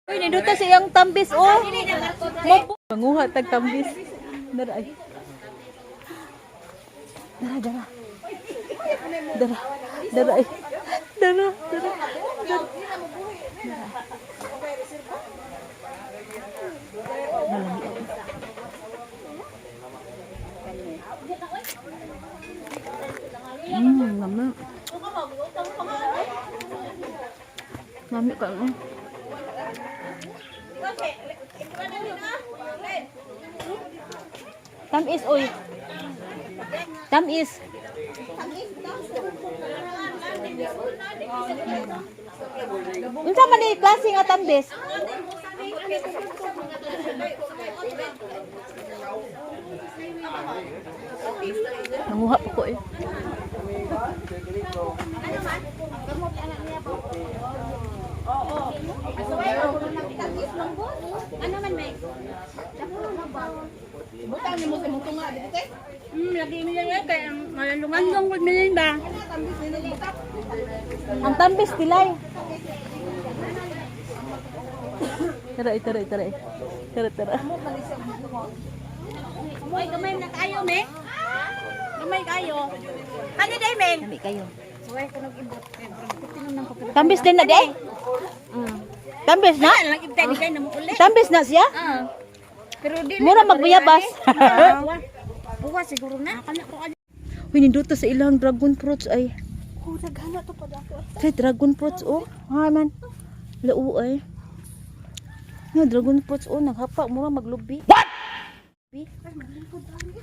Uy, ninduta sa iyang tambis oh. Manguha tag tambis. Dara ay. Dara, dara. Dara, dara ay. Dara, dara. Dara. Malami. Lami. Lami ka no. Tamis oy. Tamis. Unsa man ni klase nga tambis? Nanguha pa ko eh. Ano man may? Butang nimo sa imong tunga dito te. Lagi mi lang eh kay malalungan dong gud mi ba. Tambis nimo butak. Ang tambis tilay. Tara, tara, tara. Tara, tara. Uy, gamay na kayo me. Gamay kayo. Ano day meng? Lami kayo. Tambis din na di ay? Tambis na? Lang ibtay di kay namo uli. Tambis na siya? Ah. Pero di Mura magbuyabas. Buwa siguro na. Kana ko. Uy, ninduto sa ilang dragon fruits ay. Oh, daghana to pa dako. Kay dragon fruits oh. Ay man. Lao ay. No, dragon fruits oh, naghapa mura maglubi. What? Ay, maglingkod ani.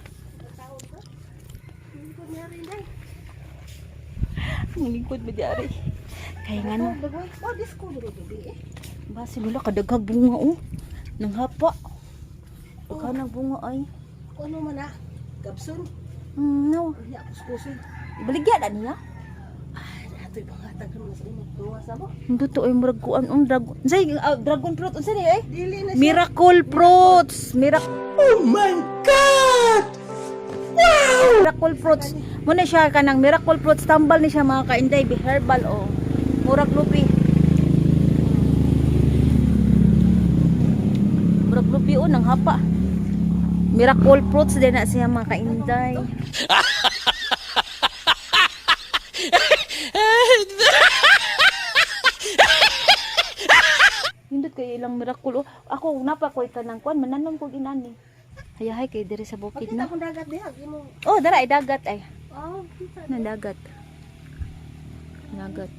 Lingkod niya rin day. Ang lingkod ba di ari? Kay nga no. Dagoy. Oh, disco diri gabi eh. Ba sila kadaghag bunga oh. Nanghapa. Daghan ang bunga ay. Kung ano man ah. Gabson. No. Unya kuskuson. Baligya na niya. Ay, atoy pangatag naman sa imong tunga sa mo. Nduto ay murag kuan um dragon. Unsay dragon fruit unsa ni ay? Dili na siya. Miracle fruits. Miracle. Oh my God! Wow! Miracle fruits. Muna siya kanang miracle fruits tambal ni siya mga kainday be herbal oh. Murag lupi. Murag lupi oh nang hapa. Miracle fruits din na siya mga kainday. Nindot kayo ilang miracle oh. Ako napa ko kanang kuan mananom kog inani. Hayahay kay diri sa bukid Pakita na. akong dagat diha imong. Oh, dara ay dagat ay. Oh, kita. Na dagat. Dagat.